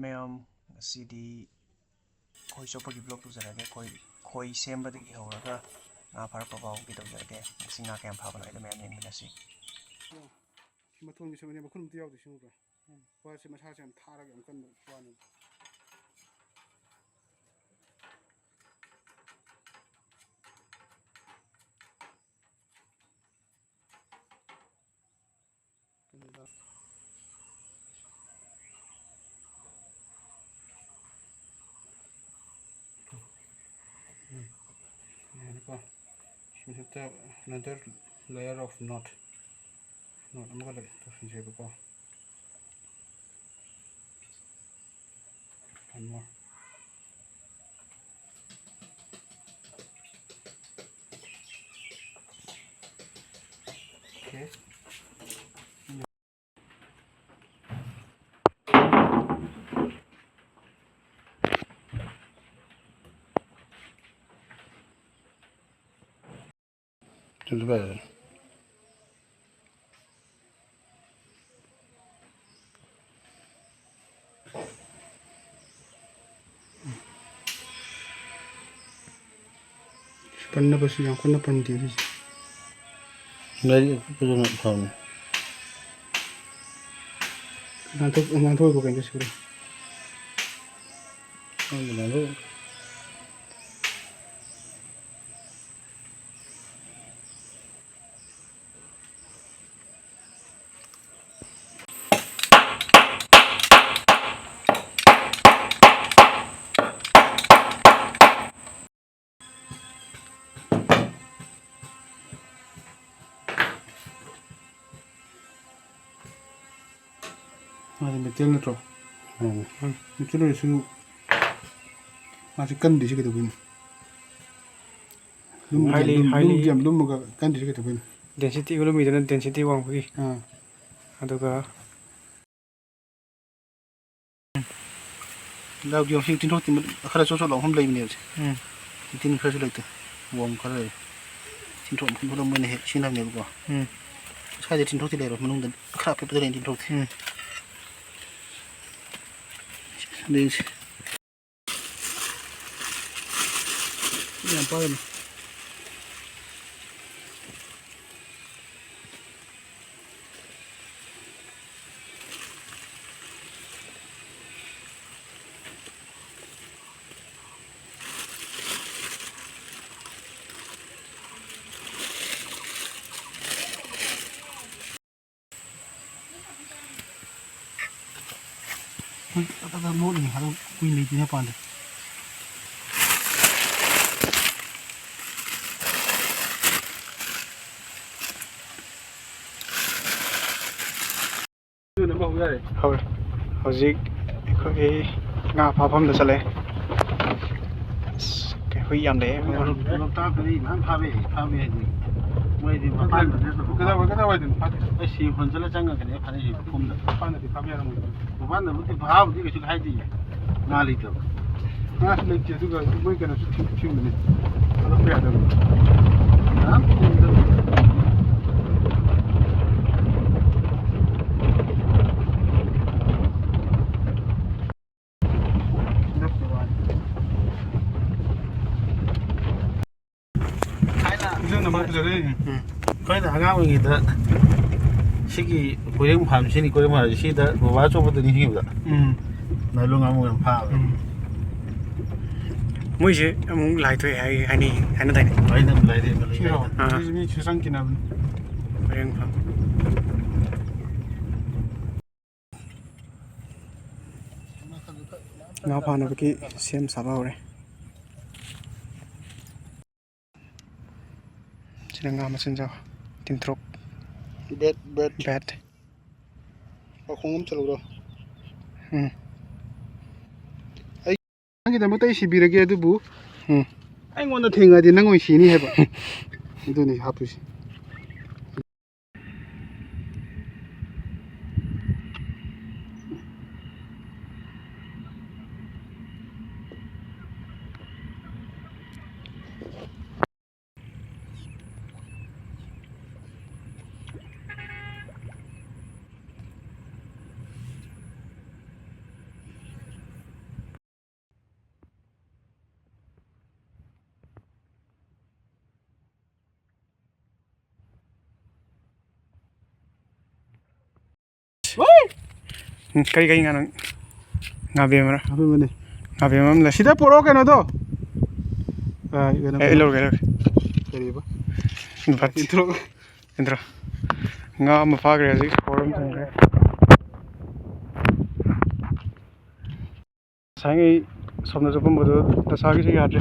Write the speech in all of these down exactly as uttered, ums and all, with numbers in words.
ꯃꯌꯥꯝ, ꯉꯁꯤꯗꯤ ꯈꯣꯏ ꯆꯣꯞꯄꯒꯤ vlog ꯇꯧꯖꯔꯒꯦ꯫ ꯈꯣꯏ, ꯈꯣꯏ ꯁꯦꯝꯕꯗꯒꯤ ꯍꯧꯔꯒ ꯉꯥ ꯐꯥꯔꯛꯄ ꯐꯥꯎꯒꯤ ꯇꯧꯖꯔꯒꯦ꯫ ꯉꯁꯤ ꯉꯥ ꯀꯌꯥꯝ ꯐꯥꯕꯅꯣ ꯍꯥꯏꯗꯣ ꯃꯌꯥꯝ ꯌꯦꯡꯃꯤꯟꯅꯁꯤ꯫ ꯁꯤ ꯃꯊꯣꯟꯒꯤ ꯁꯦꯝꯕꯅꯦ, ꯃꯈꯨꯟ ꯑꯝꯇ ꯌꯥꯎꯗꯦ, ꯁꯤ ꯎꯕ꯭ꯔꯥ? ꯎꯝ꯫ ꯋꯥꯁꯦ ꯃꯁꯥꯁꯦ ꯌꯥꯝ ꯊꯥꯔꯒ ꯌꯥꯝ ꯀꯟꯕ ꯋꯥꯅꯤ꯫ ꯌꯥꯔꯦꯀꯣ꯫ ꯁꯤ ꯃꯊꯛꯇ another layer of knot, knot ꯑꯃꯒ ꯂꯩ, ꯇꯧꯁꯤꯟꯁꯦꯕꯀꯣ꯫ One more. Okay. ꯑꯗꯨꯗ ꯐꯖꯔꯦ꯫ ꯄꯟꯅꯕꯁꯨ ꯌꯥꯝ ꯀꯟꯅ ꯄꯟꯗꯦ ꯁꯤꯁꯦ꯫ ꯂꯥꯏꯔꯤꯛ ꯑꯀꯨꯞꯄꯗꯨꯅ ꯐꯕꯅꯤ꯫ ꯉꯥꯡꯊꯣꯛ-, ꯉꯥꯡꯊꯣꯛꯑꯒ ꯀꯩꯅꯣ ꯁꯨꯔꯦ꯫ ꯈꯪꯗꯦ, ꯉꯥꯡꯊꯣꯛ-, ꯃꯥꯁꯦ metal ꯅꯠꯇ꯭ꯔꯣ? ꯎꯝ꯫ ꯎꯝ, metal ꯑꯣꯏꯔꯁꯨ ꯃꯥꯁꯦ ꯀꯟꯗ꯭ꯔꯤꯁꯦ ꯀꯩꯗꯧꯕꯩꯅꯣ? ꯂꯨꯝꯕꯨꯗꯤ ꯌꯥꯝ highly, ꯂꯨꯝ-, highly ꯂꯨꯝꯕꯨꯗꯤ ꯌꯥꯝ ꯂꯨꯝꯃꯒ ꯀꯟꯗ꯭ꯔꯤꯁꯦ ꯀꯩꯗꯧꯕꯩꯅꯣ? Density, ꯂꯨꯝꯃꯤꯗꯨꯅ density ꯋꯥꯡꯕꯒꯤ꯫ ꯑꯥ꯫ ꯑꯗꯨꯒ ꯂꯥꯎꯗꯤ ꯌꯦꯡꯉꯨ, ꯁꯤ ꯇꯤꯟꯊ꯭ꯔꯣꯛꯇꯤ ꯈꯔ ꯆꯣꯠ ꯆꯣꯠ ꯂꯥꯎꯕ ꯃꯐꯝ ꯂꯩꯕꯅꯦꯕ ꯁꯦ꯫ ꯎꯝ꯫ ꯇꯤꯟ ꯈꯔꯁꯨ ꯂꯩꯇꯦ꯫ ꯋꯥꯡ ꯈꯔ ꯂꯩꯔꯦ꯫ ꯇꯤꯟꯊ꯭ꯔꯣꯛ ꯃꯈꯜ ꯃꯈꯜ ꯃꯣꯏꯅ ꯍꯦꯛ ꯁꯤꯖꯤꯟꯅꯕꯅꯦꯕꯀꯣ꯫ ꯎꯝ꯫ ꯁ꯭ꯋꯥꯏꯗ ꯇꯤꯟꯊ꯭ꯔꯣꯛꯇꯤ ꯂꯩꯔꯣꯏ, ꯃꯅꯨꯡꯗ ꯈꯔ ꯑꯄꯤꯛꯄꯗ ꯂꯩꯅꯤ ꯇꯤꯟꯊ꯭ꯔꯣꯛꯇꯤ꯫ ꯎꯝ꯫ ꯂꯦꯟꯁꯦ꯫ ꯌꯥꯝ ꯄꯥꯏꯒꯅꯨ꯫ ꯍꯣꯏ, ꯇꯞ ꯇꯞ ꯃꯣꯠꯂꯤ꯫ ꯑꯗꯨ ꯀꯨꯏꯅ ꯂꯩꯇꯦꯅꯦ ꯃꯄꯥꯟꯗ꯫ ꯑꯗꯨꯅ ꯑꯃ ꯍꯧ ꯌꯥꯔꯦ꯫ ꯍꯧꯔꯦ꯫ ꯍꯧꯖꯤꯛ ꯑꯩꯈꯣꯏꯒꯤ ꯉꯥ ꯐꯥꯐꯝꯗ ꯆꯠꯂꯦ꯫ ꯑꯁ, ꯀꯩ ꯍꯨꯏ ꯌꯥꯝ ꯂꯩꯌꯦ꯫ ꯂꯣꯛꯇꯥꯛꯇꯗꯤ ꯃꯌꯥꯝ ꯐꯥꯕ ꯌꯥꯏ, ꯐꯥꯕ ꯌꯥꯏ ꯍꯥꯏꯗꯤ꯫ ꯃꯣꯏꯗꯤ ꯃꯄꯥꯟꯗꯅꯦ ꯑꯗꯨꯝ꯫ ꯀꯗꯥꯏ-, ꯀꯗꯥꯏꯋꯥꯏꯗꯅꯣ ꯐꯥꯗꯣꯏꯁꯦ? ꯑꯩ ꯁꯤ ꯍꯣꯟꯖꯜꯂ ꯆꯪꯉꯒꯅꯦ ꯐꯥꯅꯩꯁꯦ ꯃꯐꯝꯗ꯫ ꯃꯄꯥꯟꯗꯗꯤ ꯐꯥꯕ ꯌꯥꯔꯝꯃꯣꯏꯗ꯫ ꯃꯄꯥꯟꯗꯕꯨꯗꯤ ꯐꯥꯕꯨꯗꯤ ꯀꯩꯁꯨ ꯍꯥꯏꯗꯤꯌꯦ꯫ ꯉꯥ ꯂꯩꯇꯕ꯫ ꯉꯥꯁꯨ ꯂꯩꯇꯦ, ꯑꯗꯨꯒ ꯃꯣꯏ ꯀꯩꯅꯣꯁꯨ ꯊꯤꯡ-, ꯊꯤꯡꯕꯅꯦ꯫ ꯊꯥꯗꯣꯛꯄ ꯌꯥꯗꯕꯅꯦ꯫ ꯌꯥꯝ ꯊꯤꯡꯕꯅꯦ꯫ ꯊꯥꯏꯅ ꯑꯗꯨꯅ ꯃꯥ ꯐꯖꯔꯦ꯫ ꯎꯝ꯫ ꯑꯩꯈꯣꯏꯅ ꯑꯉꯥꯡ ꯑꯣꯏꯔꯤꯉꯩꯗ ꯁꯤꯒꯤ ꯀꯣꯏꯔꯦꯡ ꯐꯥꯝ, ꯁꯤꯅꯤ ꯀꯣꯏꯔꯦꯡ ꯐꯥꯝ, ꯁꯤꯗ ꯕꯕꯥ ꯑꯆꯧꯕꯗ ꯅꯤꯡꯁꯤꯡꯉꯤꯕꯗ꯫ ꯎꯝ꯫ ꯅꯥꯏꯂꯣꯟ ꯉꯥꯃꯨ ꯌꯥꯝ ꯐꯥꯕ꯫ ꯎꯝ꯫ ꯃꯣꯏꯁꯦ ꯑꯃꯨꯛ ꯂꯥꯏ ꯊꯣꯛꯑꯦ ꯍꯥꯏ, ꯍꯥꯏꯅꯩ, ꯍꯥꯏꯅꯗꯥꯏꯅꯦ? ꯑꯩꯅ ꯂꯥꯏꯔꯦꯝꯕ ꯂꯩ ꯁꯤꯔꯣ? ꯍꯥꯏꯗꯅ꯫ ꯑꯥ꯫ ꯁꯤꯁꯦ ꯃꯤ ꯁꯨꯆꯪ ꯀꯤꯅꯕꯅꯤ꯫ ꯀꯣꯏꯔꯦꯡ ꯐꯥꯝ꯫ ꯉꯥ ꯐꯥꯅꯕꯒꯤ ꯁꯦꯝ ꯁꯥꯕ ꯍꯧꯔꯦ꯫ ꯁꯤꯅ ꯉꯥ ꯃꯆꯤꯟꯖꯥꯛ, ꯇꯤꯟꯊ꯭ꯔꯣꯛ꯫ ꯕꯦꯠ, ꯕꯦꯠ꯫ ꯕꯦꯠ꯫ ꯄꯥꯎꯈꯣꯡ ꯑꯃ ꯆꯠꯂꯨꯔꯣ꯫ ꯎꯝ꯫ ꯑꯩ ꯅꯪꯒꯤꯗꯃꯛꯇ ꯑꯩ ꯁꯤꯕꯤꯔꯒꯦ, ꯑꯗꯨꯕꯨ ꯎꯝ꯫ ꯑꯩꯉꯣꯟꯗ ꯊꯦꯡꯉꯗꯤ ꯅꯪ ꯑꯣꯏꯅ ꯁꯤꯅꯤ ꯍꯥꯏꯕ꯫ ꯑꯗꯨꯅꯤ ꯍꯥꯞꯇꯣꯏꯁꯦ꯫ ꯎꯝ, ꯀꯔꯤ, ꯀꯔꯤ ꯉꯥꯅꯣ? ꯉꯥꯕꯦꯝꯃꯔ? ꯑꯗꯨꯒꯅꯦ꯫ ꯉꯥꯕꯦꯝꯃ ꯑꯃ ꯂꯩ꯫ ꯁꯤꯗ ꯄꯣꯔꯛꯑꯣ ꯀꯩꯅꯣꯗꯣ꯫ ꯑ, ꯀꯩꯅꯣ, ꯑꯦ, ꯑꯩ ꯂꯧꯔꯒꯦ, ꯑꯩ ꯂꯧꯔꯒꯦ꯫ ꯀꯔꯤꯕ? ꯕꯥꯇꯤ꯫ ꯏꯟꯊꯣꯛꯑꯣ꯫ ꯏꯟꯗ꯭ꯔꯣ꯫ ꯉꯥ ꯑꯃ ꯐꯥꯈ꯭ꯔꯦ ꯍꯧꯖꯤꯛ, ꯀꯣꯔ ꯑꯃ ꯊꯝꯈ꯭ꯔꯦ꯫ ꯉꯁꯥꯏꯉꯩ ꯁꯣꯝꯗ ꯆꯨꯞꯄꯝꯕꯗꯣ ꯗꯁꯥꯒꯤꯁꯨ ꯌꯥꯗ꯭ꯔꯦ꯫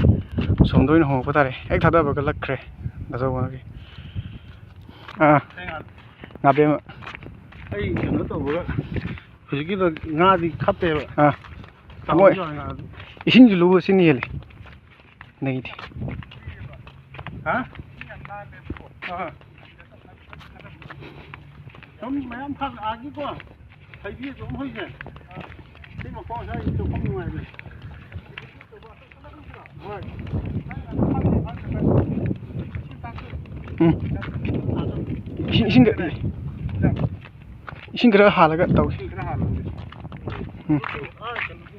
ꯁꯣꯝꯗ ꯑꯣꯏꯅ ꯍꯣꯡꯉꯛꯄ ꯇꯥꯔꯦ꯫ ꯍꯦꯛ ꯊꯥꯗꯕꯒ ꯂꯛꯈ꯭ꯔꯦ꯫ ꯗꯥꯆꯧꯕꯒꯤ꯫ ꯑꯥ꯫ ꯉꯥꯕꯦꯝꯃ꯫ ꯑꯩ ꯀꯩꯅꯣ ꯇꯧꯕꯒ ꯍꯧꯖꯤꯛꯀꯤꯗꯣ ꯉꯥꯗꯤ ꯈꯞꯄꯦꯕ꯫ ꯑꯥ꯫ ꯆꯥꯎꯕ ꯃꯣꯏ ꯌꯥꯎꯔꯦ ꯉꯥꯗꯤ꯫ ꯏꯁꯤꯡꯁꯨ ꯂꯨꯕ ꯁꯤꯅ ꯍꯦꯜꯂꯤ꯫ ꯅꯩꯗꯤ꯫ ꯍꯥ? ꯑꯥ꯫ ꯁꯨꯝ ꯃꯌꯥꯝ ꯐꯪꯉꯛꯑꯒꯤꯀꯣ꯫ ꯍꯩꯕꯤ ꯑꯗꯨꯝ ꯍꯣꯏꯁꯦ꯫ ꯁꯤ ꯃꯈꯣꯡ ꯑꯁ꯭ꯋꯥꯏ ꯆꯨꯞꯐꯝ ꯅꯨꯡꯉꯥꯏꯕꯅꯦ꯫ ꯍꯣꯏ꯫ ꯎꯝ꯫ ꯏꯁꯤꯡ, ꯏꯁꯤꯡ ꯈꯔ, ꯏꯁꯤꯡ ꯈꯔ ꯍꯥꯜꯂꯒ ꯇꯧꯁꯤ꯫ ꯎꯝ꯫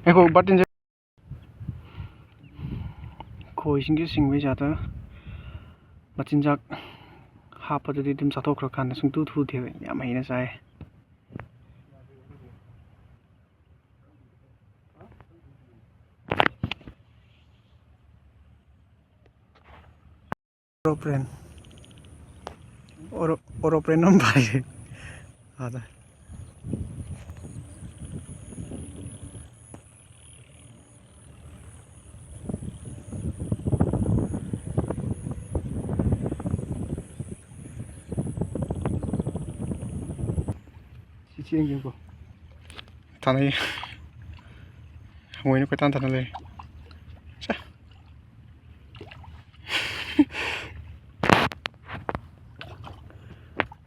ꯉꯥꯏꯈꯣ, ꯕꯥꯔꯇꯤꯟꯁꯦ꯫ ꯈꯣꯏꯁꯤꯡꯁꯦ ꯁꯤꯡꯕꯩ ꯖꯥꯠꯇ ꯃꯆꯤꯟꯖꯥꯛ ꯍꯥꯞꯄꯗꯨꯗꯤ ꯑꯗꯨꯝ ꯆꯥꯊꯣꯛꯈ꯭ꯔꯀꯥꯟꯗ ꯁꯨꯡꯇꯨ ꯊꯨꯗꯦꯕ, ꯌꯥꯝ ꯍꯩꯅ ꯆꯥꯏ꯫ ꯑꯣꯔꯣꯄ꯭ꯔꯦꯟ꯫ ꯑꯣꯔꯣ-, ꯑꯣꯔꯣꯄ꯭ꯔꯦꯟ ꯑꯃ ꯄꯥꯏꯔꯦ꯫ ꯑꯗ꯫ ꯁꯤ ꯆꯦꯟꯒꯦꯀꯣ꯫ ꯊꯥꯅꯩ꯫ ꯍꯪꯉꯣꯏꯅ ꯀꯣꯏꯇꯥꯟ ꯊꯥꯅ ꯂꯩ꯫ ꯁꯦ꯫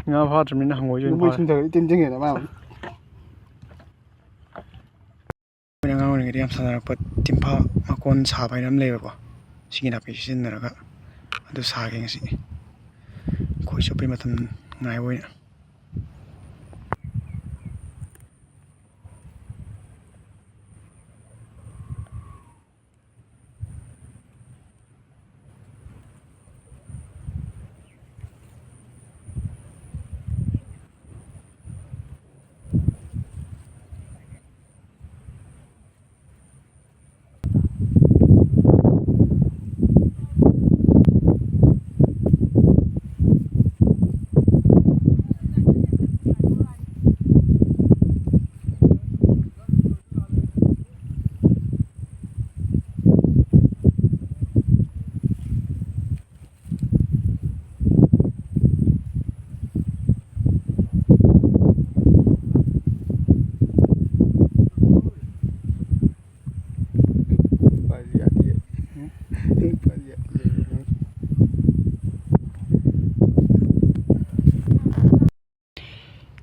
ꯉꯥ ꯐꯥꯗ꯭ꯔꯕꯅꯤꯅ ꯍꯪꯉꯣꯏꯁꯨ ꯑꯣꯏꯅ ꯃꯣꯏ ꯐꯥꯔꯦ꯫ ꯁꯨꯝ ꯏꯇꯤꯟ ꯇꯤꯡꯉꯦꯗ ꯃꯥ꯫ ꯑꯩꯈꯣꯏꯅ ꯑꯉꯥꯡ ꯑꯣꯏꯔꯤꯉꯩꯗ ꯌꯥꯝ ꯁꯥꯟꯅꯔꯛꯄ ꯇꯤꯝꯐꯥ ꯃꯀꯣꯟ ꯁꯥꯕ ꯍꯥꯏꯅ ꯑꯃ ꯂꯩꯌꯦꯕꯀꯣ꯫ ꯁꯤꯒꯤ ꯅꯥꯄꯤꯁꯤ ꯁꯤꯖꯤꯟꯅꯔꯒ ꯑꯗꯨ ꯁꯥꯒꯦ ꯉꯁꯤ꯫ ꯈꯣꯏ ꯆꯣꯞꯄꯩ ꯃꯇꯝ ꯉꯥꯏꯕ ꯑꯣꯏꯅ꯫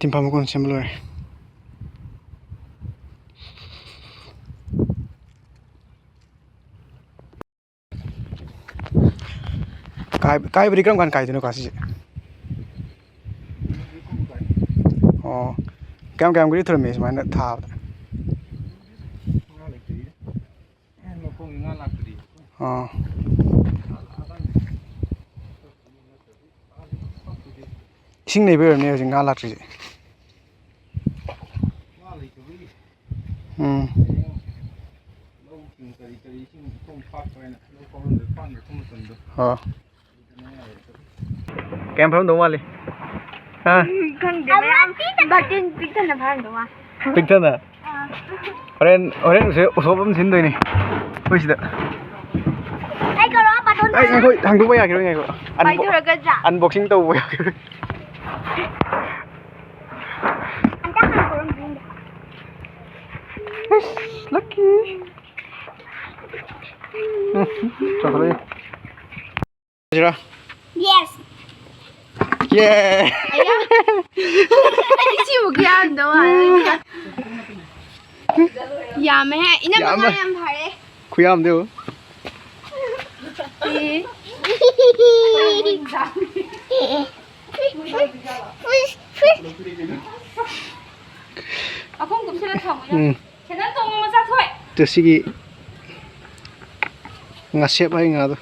ꯇꯤꯟꯐꯥ ꯃꯀꯣꯟ ꯁꯦꯝꯕ ꯂꯣꯏꯔꯦ꯫ ꯀꯥꯏ-, ꯀꯥꯏꯕꯗꯤ ꯀꯔꯝ ꯀꯥꯟꯗ ꯀꯥꯏꯗꯣꯏꯅꯣ ꯀꯥ ꯁꯤꯁꯦ? ꯑꯣ, ꯀꯌꯥꯝ ꯀꯌꯥꯝꯒꯗꯤ ꯊꯨꯔꯝꯃꯤ ꯁꯨꯃꯥꯏꯅ ꯊꯥꯕꯗ? ꯑꯣ꯫ ꯏꯁꯤꯡ ꯂꯩꯕꯩ ꯑꯣꯏꯔꯝꯅꯤ ꯍꯧꯖꯤꯛ ꯉꯥ ꯂꯥꯛꯇ꯭ꯔꯤꯁꯦ꯫ ꯎꯝ꯫ ꯑꯣ꯫ ꯀꯌꯥꯝ ꯐꯔꯝꯗꯧ ꯃꯥꯜꯂꯤ? ꯍꯥ? ꯎꯝ, ꯈꯪꯗꯦ, ꯃꯌꯥꯝ ꯕꯥꯔꯇꯤꯟ ꯄꯤꯛ ꯊꯟꯅ ꯐꯔꯝꯗꯧ ꯃꯥꯜꯂꯤ꯫ ꯄꯤꯛ ꯊꯟꯅ? ꯑꯥ꯫ ꯍꯣꯔꯦꯟ, ꯍꯣꯔꯦꯟ ꯎꯁꯣꯞ, ꯎꯁꯣꯞ ꯑꯃ ꯁꯤꯟꯗꯣꯏꯅꯦ ꯑꯩꯈꯣꯏ ꯁꯤꯗ꯫ ꯑꯩ ꯀꯧꯔꯛꯑꯣ, ꯕꯥꯔꯇꯣꯟ ꯑꯩ, ꯉꯥꯏꯈꯣ, ꯍꯥꯡꯗꯣꯛꯄ ꯌꯥꯈꯤꯔꯣꯏ, ꯉꯥꯏꯈꯣ꯫ ꯑꯟꯕꯣ-, ꯄꯥꯏꯊꯣꯔꯛꯀꯗ꯭ꯔꯥ? Unboxing ꯇꯧꯕ ꯌꯥꯈꯤꯔꯣꯏ꯫ ꯑꯝꯇ ꯍꯥꯡꯗꯣꯛꯑꯝꯒꯦ꯫ ꯑꯁ, lucky꯫ ꯎꯝ, ꯆꯥꯎꯈꯠꯂꯛꯑꯦ꯫ ꯁꯤꯔꯥ? Yes꯫ ꯌꯦ! ꯑꯩꯗꯤ ꯁꯤꯕꯨ ꯀꯌꯥꯝꯗꯧ ꯃꯥꯜꯂꯦ꯫ ꯌꯥꯝꯃꯦꯍꯦ꯫ ꯏꯅꯝꯃ ꯌꯥꯝꯃꯦ꯫ ꯉꯥ ꯌꯥꯝ ꯐꯥꯔꯦ꯫ ꯈꯨꯌꯥꯝꯗꯣ ꯌꯦꯡꯉꯨ꯫ ꯑꯦ꯫ ꯃꯈꯣꯡ ꯀꯨꯞꯁꯤꯜꯂ ꯊꯝꯃꯨ꯫ ꯎꯝ꯫ ꯁꯦꯟꯗꯜ ꯇꯣꯡꯕ ꯃꯆꯥ ꯊꯣꯛꯑꯦ꯫ ꯑꯗꯨ ꯁꯤꯒꯤ ꯉꯥꯁꯦꯞ ꯍꯥꯏ ꯉꯥꯗꯣ꯫